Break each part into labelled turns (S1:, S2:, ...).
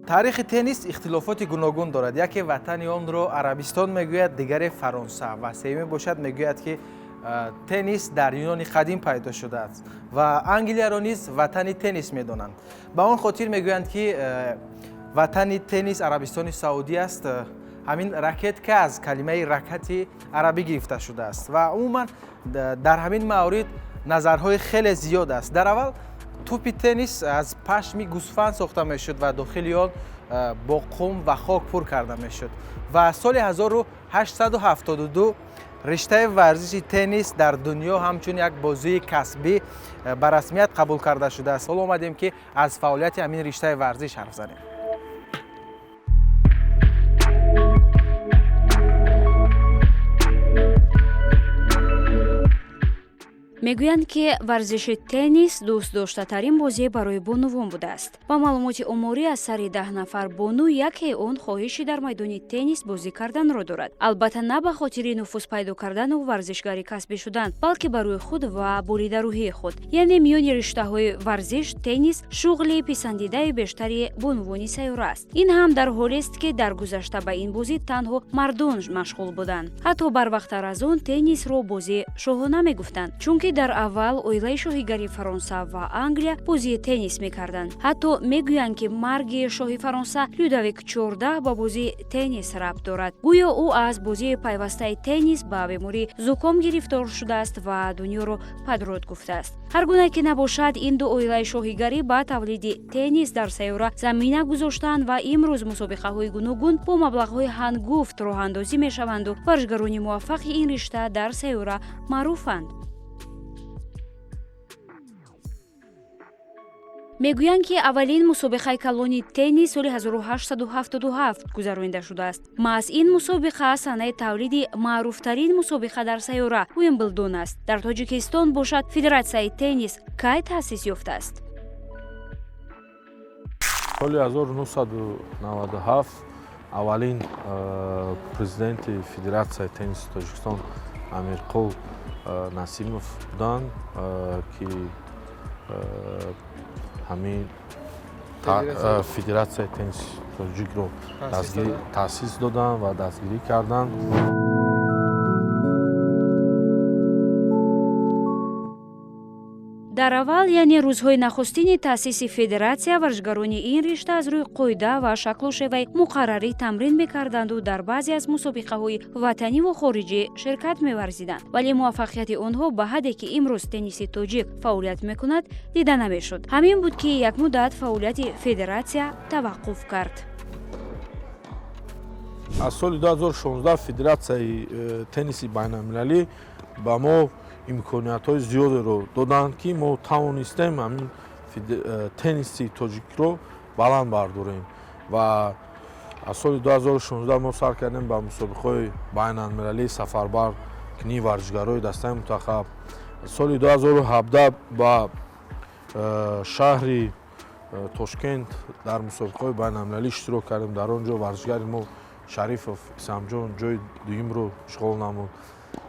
S1: Таърихи теннис ихтилофоти гуногун дорад. Яке ватани онро Арабистон мегӯяд, дигаре Фаронса, ва сеюме бошад, мегӯяд, ки теннис дар Юнони қадим пайдо шудааст ва Англияро низ ватани теннис медонанд. Ба он хотир мегӯянд, ки ватани теннис Арабистони Саудӣ аст. Ҳамин ракетка аз калимаи ракати арабӣ гирифта шудааст ва умуман дар ҳамин маврид назарҳои хеле зиёд аст. Дар аввал тӯпи теннис аз пашми гӯсфанд сохта мешуд ва дохили он бо қум ва хок пур карда мешуд. Ва соли 1872 риштаи варзиши теннис дар дунё ҳамчун як бозии касбӣ ба расмият қабул карда шудааст. Ҳоло омадем, ки аз фаъолияти ҳамин риштаи варзиш ҳарф занем.
S2: Мегӯянд, ки варзиши теннис дӯстдоштатарин бозӣ барои бонувон будааст. Ба маълумоти оморӣ, аз сари 10 нафар бону яке он хоҳиши дар майдони теннис бозӣ карданро дорад. Албатта, на ба хотири нуфуз пайдо кардану варзишгари касбӣ шудан, балки барои худ ва болидарӯҳии худ. Яъне миёни риштаҳои варзиш теннис шуғли писандидаи бештари бонувони сайёра аст. Ин ҳам дар ҳолест, ки дар гузашта ба ин бозӣ танҳо мардон машғул буданд. Ҳатто барвақттар аз он теннисро бозии шоҳона мегуфтанд, чунки дар аввал оилаи шоҳигари Фаронса ва Англия бозии теннис мекарданд. Ҳатто мегӯянд, ки марги шоҳи Фаронса Людовик XIV ба бозии теннис рабт дорад. Гӯё ӯ аз бозии пайвастаи теннис ба бемории зуком гирифтор шудааст ва дунёро падрод гуфтааст. Ҳар гуна ки набошад, ин ду оилаи шоҳигарӣ ба тавлиди теннис дар сайёра замина гузоштанд ва имрӯз мусобиқаҳои гуногун бо маблағҳои ҳангуфт роҳандозӣ мешаванду варзишгарони муваффақи ин ришта дар сайёра маъруфанд. Мегӯянд, ки аввалин мусобиқаи калони теннис соли 1877 гузаронида шудааст. Маҳз ин мусобиқа санаи тавлиди маъруфтарин мусобиқа дар сайёра, Уимблдон аст. Дар Тоҷикистон бошад, федератсияи теннис кай таъсис ёфтааст?
S3: Соли 1997 аввалин президенти Федератсияи тенниси Тоҷикистон Амирқул Насимов буданд, ки ҳамин Федератсияи тенниси тоҷикро таъсис доданд ва дастгирӣ карданд.
S2: Дар аввал, яъне рӯзҳои нахустини таъсиси федератсия, варзишгарони ин ришта аз рӯи қоида ва шаклу шеваи муқаррарӣ тамрин мекарданду дар баъзе аз мусобиқаҳои ватаниву хориҷӣ ширкат меварзиданд, вале муваффақияти онҳо ба ҳадде, ки имрӯз тенниси тоҷик фаъолият мекунад, дида намешуд. Ҳамин буд, ки як муддат фаъолияти федератсия таваққуф кард.
S3: Аз соли 2016 Федератсияи тенниси байналмилалӣ ба мо имкониятҳои зиёдеро доданд, ки мо тавонистем ҳамин тенниси тоҷикро баланд бардорем. Ва аз соли 2016 мо сар кардем ба мусобиқаҳои байналмилалӣ сафарбар кунии варзишгарои дастаи мунтахаб. Соли 2017 ба шаҳри Тошкент дар мусобиқаҳои байналмилалӣ иштирок кардем. Дар он ҷо варзишгари мо Шарифов Исамҷон ҷои дуюмро ишғол намуд.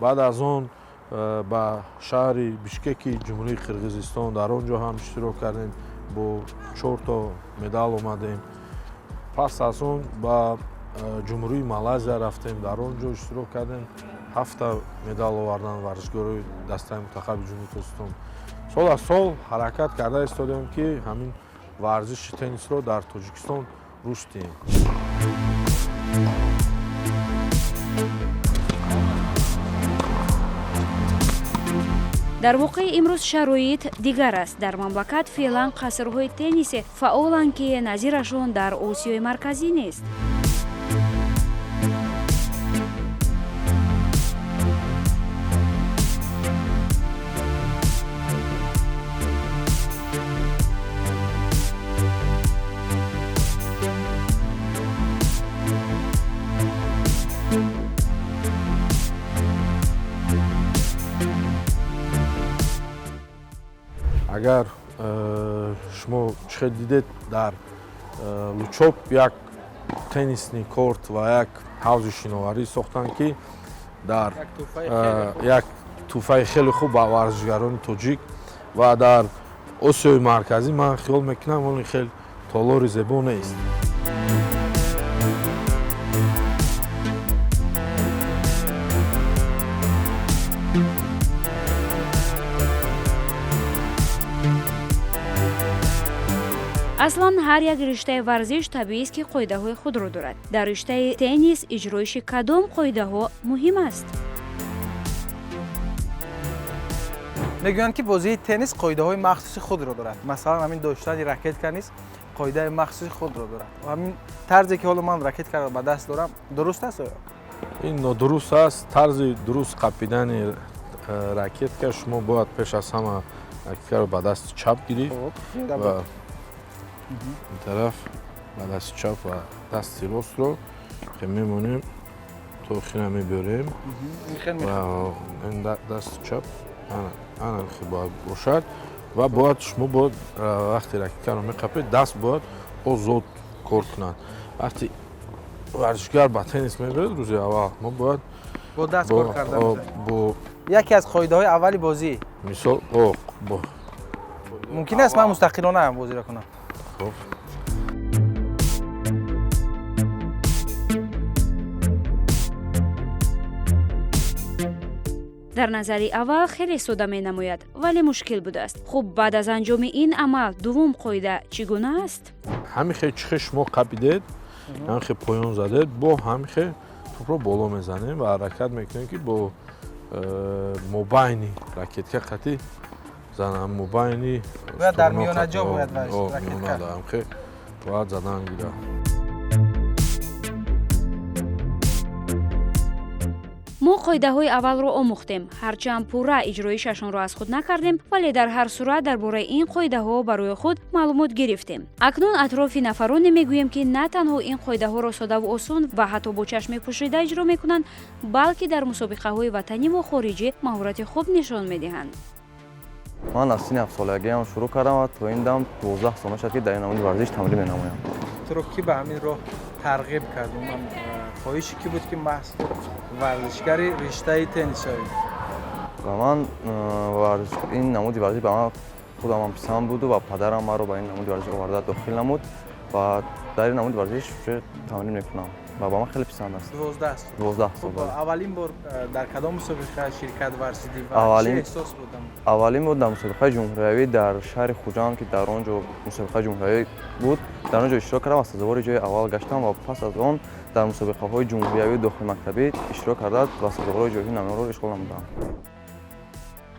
S3: Баъд аз он ба шаҳри Бишкеки Ҷумҳурии Қирғизистон, дар он ҷо ҳам иштирок кардем, бо чорто медал омадем. Пас аз он ба Ҷумҳурии Малайзия рафтем, дар он ҷо иштирок кардем, ҳафта медал овардан варзишгарои дастаи мунтахаби Ҷумҳурии Тоҷикистон. Сол аз сол ҳаракат карда истодем, ки ҳамин варзиши теннисро дар Тоҷикистон рушд диҳем.
S2: Дар воқеъ, имрӯз шароит дигар аст. Дар мамлакат феълан қасрҳои теннисе фаъоланд, ки назирашон дар Осиёи Марказӣ нест.
S3: Агар шумо чӣ хел дидед, дар Лучоб як теннисный корт ва як ҳавзи шиноварӣ сохтанд, ки дар як тӯҳфаи хеле хуб ба варзишгарони тоҷик. Ва дар Осиёи Марказӣ, ман хиёл мекунам, он хел толори зебо нест.
S2: Аслан ҳар як риштаи варзиш табиист, ки қоидаҳои худро дорад. Дар риштаи теннис иҷроиши кадом қоидаҳо муҳим аст?
S1: Мегӯянд, ки бозии теннис қоидаҳои махсуси худро дорад. Масалан, ҳамин доштани ракетка низ қоидаи махсуси худро дорад. Ҳамин тарзе, ки ҳоло ман ракеткаро ба даст дорам, дуруст аст оё?
S3: Ин нодуруст аст. Тарзи дуруст қапидани ракетка, шумо бояд пеш аз ҳама ракеткаро ба дасти чап гирифт ва ин тараф ба дасти чап ва дасти ростро мемонем, то охира мебиёрем ва ин дасти чап ана бояд бошад ва бояд шумо бояд вақте ракеткаро меқапед, даст бояд озод кор кунад. Вақте варзишгар ба теннис мебиёд рӯзи аввал, мо бояд
S1: бо даст кор карда
S3: бо
S1: яке аз қоидаҳои аввали бозӣ.
S3: Мисол,
S1: мумкин аст ман мустақилона бозиро кунам?
S3: Хуб.
S2: Дар назари аввал хеле сода менамояд, вале мушкил будааст. Хуб, баъд аз анҷоми ин амал дуввум қоида чӣ гуна аст?
S3: Ҳамин хел чихе шумо қапидед, ҳамин хел поён задед, бо ҳамин хел тӯпро боло мезанем ва ҳаракат мекунем, ки бо мобайни ракетка қатӣ занам, мобайни
S1: бояд дар миёнаҷо бояд ракетка.
S3: Ҳамин бояд задан гирад.
S2: Мо қоидаҳои аввалро омӯхтем, ҳарчанд пурра иҷроишашонро аз худ накардем, вале дар ҳар сурат дар бораи ин қоидаҳо барои худ маълумот гирифтем. Акнун атрофи нафароне мегӯем, ки на танҳо ин қоидаҳоро содаву осон ва ҳатто бо чашми пӯшида иҷро мекунанд, балки дар мусобиқаҳои ватаниву хориҷӣ маҳорати хуб нишон медиҳанд.
S4: Ман аз синни ҳафтсолагиам шурӯъ кардам ва то ин дам 12 сол мешавад, ки дар ин намуди варзиш тамрин менамоям.
S1: Туро кӣ ба ҳамин роҳ тарғиб кард? Умуман, хоҳиши кӣ буд, ки маҳз варзишгари риштаи теннис шавӣ?
S4: Ба ман ин намуди варзиш ба ман худамам писанд буду ва падарам маро ба ин намуди варзиш оварда дохил намуд ва дар ин намуди варзиш тамрин мекунам ва ба ман хеле писанд аст.
S1: 12 сол?
S4: 12 сол.
S1: Аввалин бор дар кадом мусобиқа ширкат варзидӣ ва чӣ эҳсос буд?
S4: Аввалин бор дар мусобиқаи ҷумҳуриявӣ дар шаҳри Хуҷанд, ки дар он ҷо мусобиқаи ҷумҳуриявӣ буд, дар он ҷо иштирок кардам ва сазовори ҷои аввал гаштам ва пас аз он дар мусобиқаҳои ҷумҳуриявию дохилмактабӣ иштирок карда ва сазовори ҷойҳои намоёнро ишғол намудам.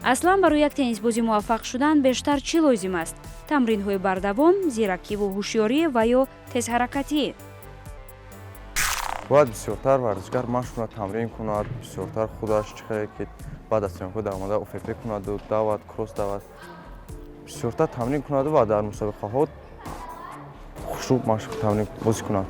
S2: Аслан барои як теннисбозӣ муваффақ шудан бештар чӣ лозим аст? Тамринҳои бардавом, зиракиву ҳушёрӣ ва ё тезҳаракатӣ?
S4: Бояд бисёртар варзишгар машқ кунад, тамрин кунад, бисёртар худаш чӣ хеле ки баъд аз тренировка даромада ОФП кунаду давад, кросс давад, бисёртар тамрин кунаду ва дар мусобиқаҳо хушрӯ машқ тамрин бозӣ кунад.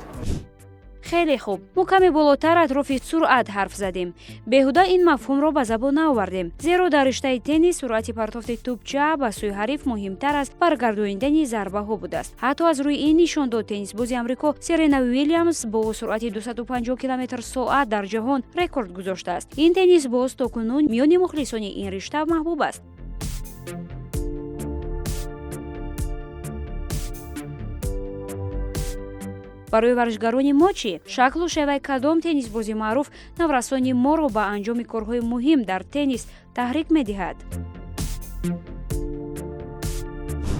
S2: Хеле хуб, мо каме болотар атрофи суръат ҳарф задем. Беҳуда ин мафҳумро ба забон наовардем, зеро дар риштаи теннис суръати партофти тӯбча ба сӯи ҳариф муҳимтар аз баргардонидани зарбаҳо будааст. Ҳатто аз рӯи ин нишондод теннисбози Амрико Серена Уилямс бо суръати 250 километр соат дар ҷаҳон рекорд гузоштааст. Ин теннисбоз то кунун миёни мухлисони ин ришта маҳбуб аст. Барои варзишгарони мо чӣ? Шаклу шеваи кадом теннисбози маъруф наврасони моро ба анҷоми корҳои муҳим дар теннис таҳрик медиҳад?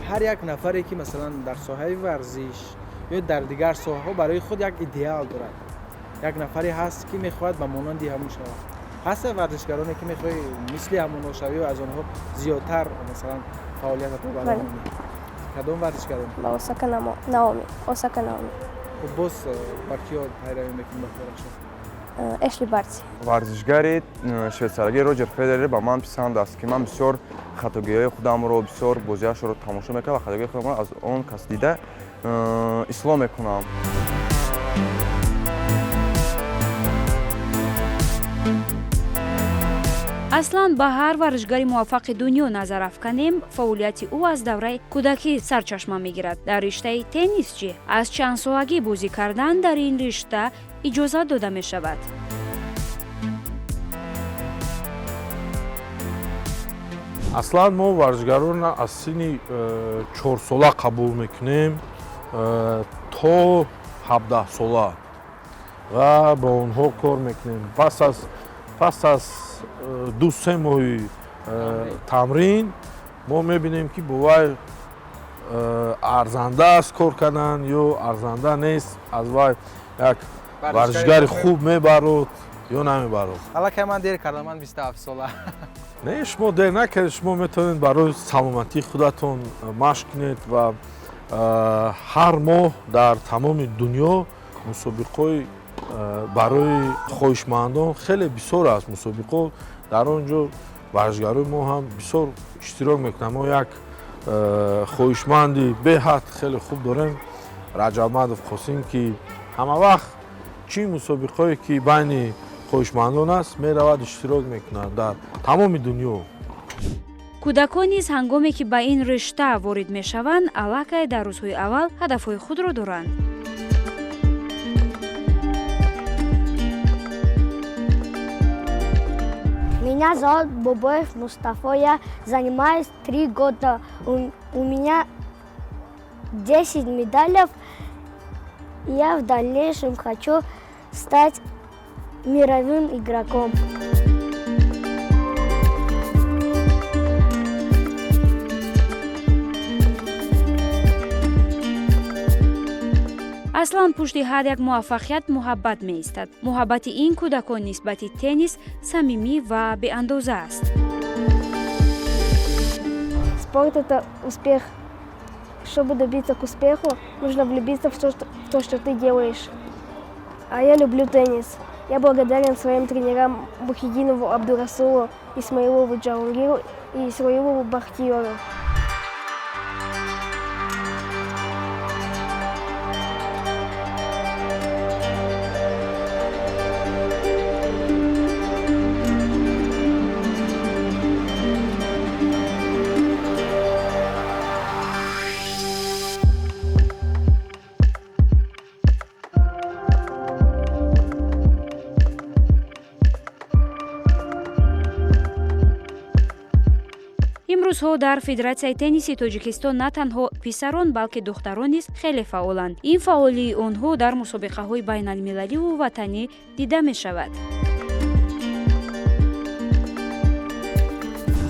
S1: Ҳар як нафаре, ки масалан дар соҳаи варзиш ё дар дигар соҳаҳо барои худ як идеал дорад, як нафаре ҳаст, ки мехоҳад ба монанди ҳамун шавад. Ҳастанд варзишгароне, ки мехоҳӣ мисли ҳамонҳо шавӣ ё аз онҳо зиёдтар масалан фаъолиятатро барои? Кадом варзишгарон?
S5: Ба Осака Наоми. Осака Наоми.
S1: Боз ба киё пайравӣ мекунӣ, ба корашон?
S5: Эшли Барти.
S4: Варзишгари швейцарагӣ Роҷер Федерер ба ман писанд аст, ки ман бисёр хатогиҳои худамро, бисёр бозиашро тамошо мекунам ва хатогиҳои худамро аз он кас дида ислоҳ мекунам.
S2: Аслан ба ҳар варзишгари муваффақи дунё назар афканем, фаъолияти ӯ аз давраи кӯдакӣ сарчашма мегирад. Дар риштаи теннис чӣ? Аз чандсолагӣ бозӣ кардан дар ин ришта иҷозат дода мешавад?
S3: Аслан мо варзишгаронро аз синни 4сола қабул мекунем то 17сола ва бо онҳо кор мекунем. Пас аз 2-3 моҳи тамрин мо мебинем, ки бо вай Арзанда аст кор кардан ё арзанда нест, аз вай як варзишгари хуб мебарод ё намебарод.
S1: Аллакай ман дер кардам, ман 27 сола.
S3: Не, шумо дер накардед. Шумо метавонед барои саломатии худатон машқ кунед ва ҳар моҳ дар тамоми дунё мусобиқаҳои барои хоҳишмандон хеле бисёр аст. Мусобиқо дар он ҷо варзишгарои мо ҳам бисёр иштирок мекунанд. Мо як хоҳишманди беҳад хеле хуб дорем, Раҷабмадов Қосим, ки ҳама вақт чӣ мусобиқаое ки байни хоҳишмандон аст, меравад, иштирок мекунад дар тамоми дунё.
S2: Кӯдакон низ, ҳангоме ки ба ин ришта ворид мешаванд, аллакай дар рӯзҳои аввал ҳадафҳои худро доранд.
S6: Меня зовут Бобоев Мустафа. Я занимаюсь 3 года. У меня 10 медалей. Я в дальнейшем хочу стать мировым игроком.
S2: Аслан, пушти ҳар як муваффақият муҳаббат меистад. Муҳаббати ин кӯдакон нисбати теннис самимӣ ва беандоза аст.
S5: Спорт – это успех. Чтобы добиться к успеху, нужно влюбиться в то, что ты делаешь. А я люблю теннис. Я благодарен своим тренерам Мухидинову Абдурасулу, Исмаилову Джаунгиру и Исроилову Бахтиеру.
S2: Имрӯзҳо дар Федератсияи тенниси Тоҷикистон на танҳо писарон, балки духтарон низ хеле фаъоланд. Ин фаъолии онҳо дар мусобиқаҳои байналмилаливу ватанӣ дида мешавад.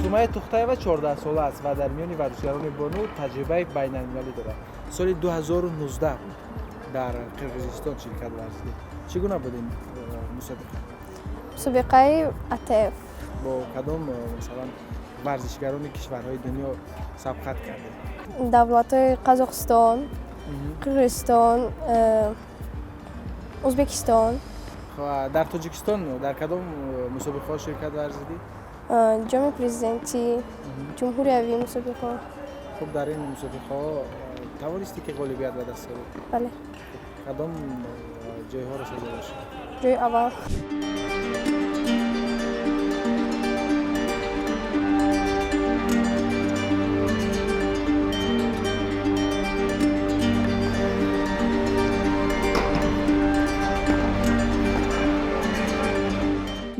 S1: Сумая Тухтаева 14 сола аст ва дар миёни варзишгарони бону таҷрибаи байналмилалӣ дорад. Соли 2019 дар Қирғизистон ширкат варзидед. Чӣ гуна буд ин мусобиқа?
S5: Мусобиқаи АТФ.
S1: Бо кадом масалан, варзишгарони кишварҳои дунё сабқат кардед?
S5: Давлатҳои Қазоқистон, Қирғизистон, Ӯзбекистон.
S1: Дар Тоҷикистон дар кадом мусобиқаҳо ширкат варзидӣ?
S5: Ҷоми президентӣ, ҷумҳуриявӣ мусобиқаҳо.
S1: Хуб, дар ин мусобиқаҳо тавонистӣ, ки ғолибият ба даст орӣ?
S5: Бале.
S1: Кадом ҷойҳоро сазовор шуд?
S5: Ҷои аввал.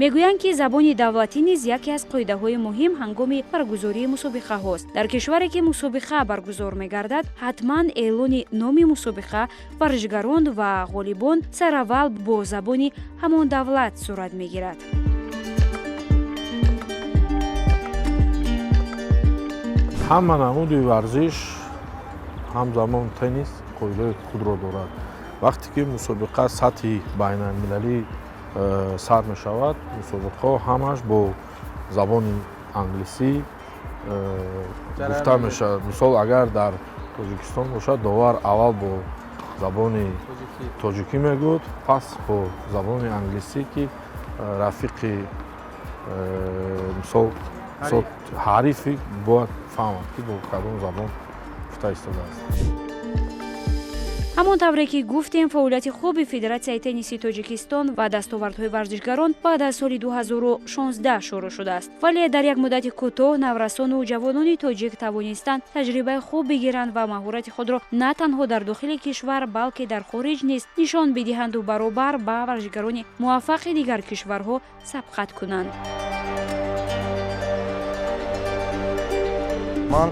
S2: Мегӯянд, ки забони давлатӣ низ яке аз қоидаҳои муҳим ҳангоми баргузории мусобиқаҳост. Дар кишваре ки мусобиқа баргузор мегардад, ҳатман эълони номи мусобиқа, варзишгарон ва ғолибон сараввал бо забони ҳамон давлат сурат мегирад.
S3: Ҳама намуди варзиш, ҳамзамон теннис, қоидаи худро дорад. Вақте ки мусобиқа сатҳи байналмилалӣ сар мешавад, мусобиқаҳо ҳамаш бо забони англисӣ гуфта мешавад. Мисол, агар дар Тоҷикистон бошад, довар аввал бо забони тоҷикӣ мегӯяд, пас бо забони англисӣ, ки рафиқи мисол, ҳарифи бояд фаҳмад, ки бо кадом забон гуфта истодааст.
S2: Ҳамон тавре ки гуфтем, фаъолияти хуби Федератсияи тенниси Тоҷикистон ва дастовардҳои варзишгарон баъд аз соли 2016 шурӯъ шудааст, вале дар як муддати кӯтоҳ наврасону ҷавонони тоҷик тавонистанд таҷрибаи хуб бигиранд ва маҳорати худро на танҳо дар дохили кишвар, балки дар хориҷ низ нишон бидиҳанду баробар ба варзишгарони муваффақи дигар кишварҳо сабқат кунанд.
S4: Ман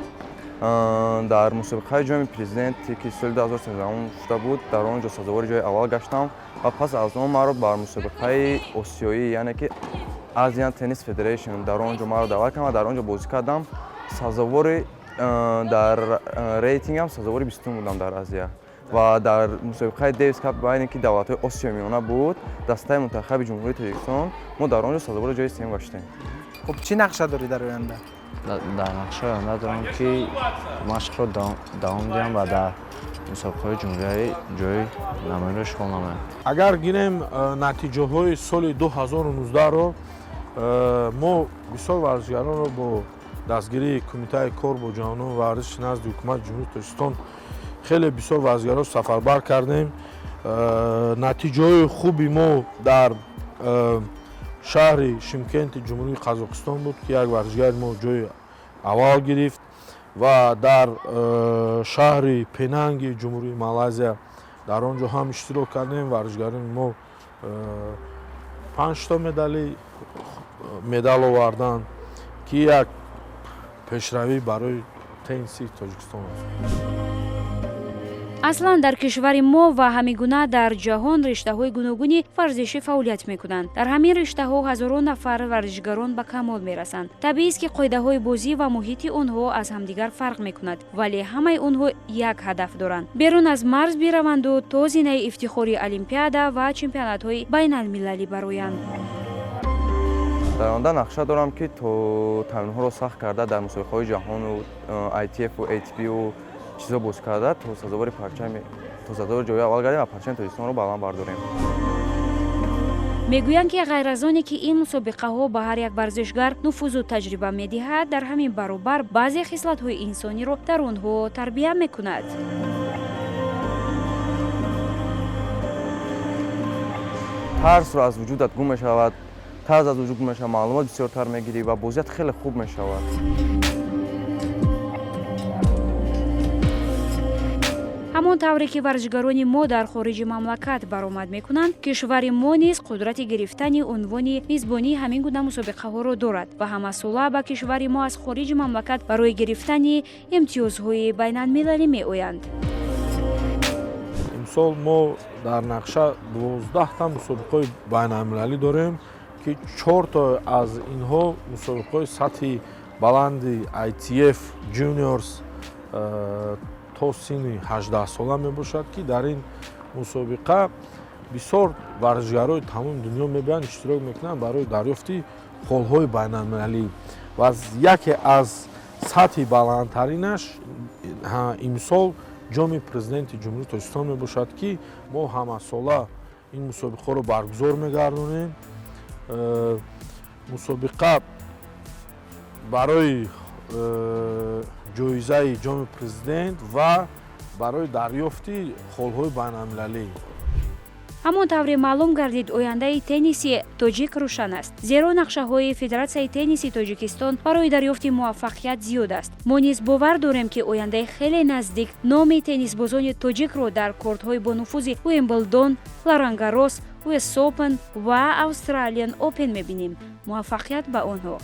S4: дар мусобиқаи Ҷоми президенте, ки соли 2013 шуда буд, дар он ҷо сазовори ҷои аввал гаштам ва пас аз он маро бар мусобиқаи осиёӣ, яъне ки Asian Tennis Federation, дар он ҷо маро даъват кардам ва дар он ҷо бозӣ кардам, сазовори Дар рейтингам сазовори 20-ум будам дар Азия ва дар мусобиқаи Дэвис Кап байне ки давлатҳои Осиёи Миёна буд, дастаи мунтахаби Ҷумҳурии Тоҷикистон, мо дар он ҷо сазовори ҷои сеюм гаштем.
S1: Хуб, чӣ нақша дорӣ дар оянда?
S7: Дар нақшаи оянда дорам, ки машқро давом диҳам ва дар мусобиқаҳои ҷумҳуриявӣ ҷои намоёнро ишғол намоям.
S3: Агар гирем натиҷаҳои соли 2019-ро, мо бисёр варзишгаронро бо дастгирии Кумитаи кор бо ҷавонон ва варзиши назди Ҳукумати Ҷумҳурии Тоҷикистон хеле бисёр варзишгаронро сафарбар кардем. Натиҷаҳои хуби мо дар шаҳри Шимкенти Ҷумҳурии Қазоқистон буд, ки як варзишгари мо ҷои аввал гирифт, ва дар шаҳри Пенанги Ҷумҳурии Малайзия, дар он ҷо ҳам иштирок кардем. Варзишгарони мо панҷто медал оварданд, ки як пешравӣ барои тенниси Тоҷикистон аст.
S2: Аслан дар кишвари мо ва ҳамин гуна дар ҷаҳон риштаҳои гуногуни варзишӣ фаъолият мекунанд. Дар ҳамин риштаҳо ҳазорон нафар варзишгарон ба камол мерасанд. Табиист, ки қоидаҳои бозӣ ва муҳити онҳо аз ҳамдигар фарқ мекунад, вале ҳамаи онҳо як ҳадаф доранд: берун аз марз бираванду то зинаи ифтихори олимпиада ва чемпионатҳои байналмилалӣ бароянд.
S4: Дар оянда нақша дорам, ки то тамринҳоро сахт карда, дар мусобиқаҳои ҷаҳону ITF-у ATP-у чизо бозӣ карда, то сазовори парчами, то сазовори ҷои аввал гардем ва парчами Тоҷикистонро баланд бардорем.
S2: Мегӯянд, ки ғайр аз оне ки ин мусобиқаҳо ба ҳар як варзишгар нуфузу таҷриба медиҳад, дар ҳамин баробар баъзе хислатҳои инсониро дар онҳо тарбия мекунад.
S4: Тарсро аз вуҷудат гум мешавад, тарс аз вуҷуд гум мешавад, маълумот бисёртар мегирӣ ва бозият хеле хуб мешавад.
S2: Ҳамон тавре ки варзишгарони мо дар хориҷи мамлакат баромад мекунанд, кишвари мо низ қудрати гирифтани унвони мизбонии ҳамин гуна мусобиқаҳоро дорад ва ҳамасола ба кишвари мо аз хориҷи мамлакат барои гирифтани имтиёзҳои байналмилалӣ меоянд.
S3: Имсол мо дар нақша 12та мусобиқаҳои байналмилалӣ дорем, ки чорто аз инҳо мусобиқаҳои сатҳи баланди ITF Juniors то синни 18сола мебошад, ки дар ин мусобиқа бисёр варзишгарои тамоми дунё мебиёянд, иштирок мекунанд барои дарёфти холҳои байналмилалӣ, ва яке аз сатҳи баландтаринаш имсол Ҷоми Президенти Ҷумҳурии Тоҷикистон мебошад, ки мо ҳамасола ин мусобиқаро баргузор мегардонем. Мусобиқа барои ҷоизаи Ҷоми Президент ва барои дарёфти холҳои байналмилалӣ.
S2: Ҳамон тавре маълум гардид, ояндаи тенниси тоҷик рӯшан аст, зеро нақшаҳои Федератсияи тенниси Тоҷикистон барои дарёфти муваффақият зиёд аст. Мо низ бовар дорем, ки ояндаи хеле наздик номи теннисбозони тоҷикро дар кортҳои бонуфузи Уимблдон, Ролан Гарос, US Open ва Australian Open мебинем. Муваффақият ба онҳо!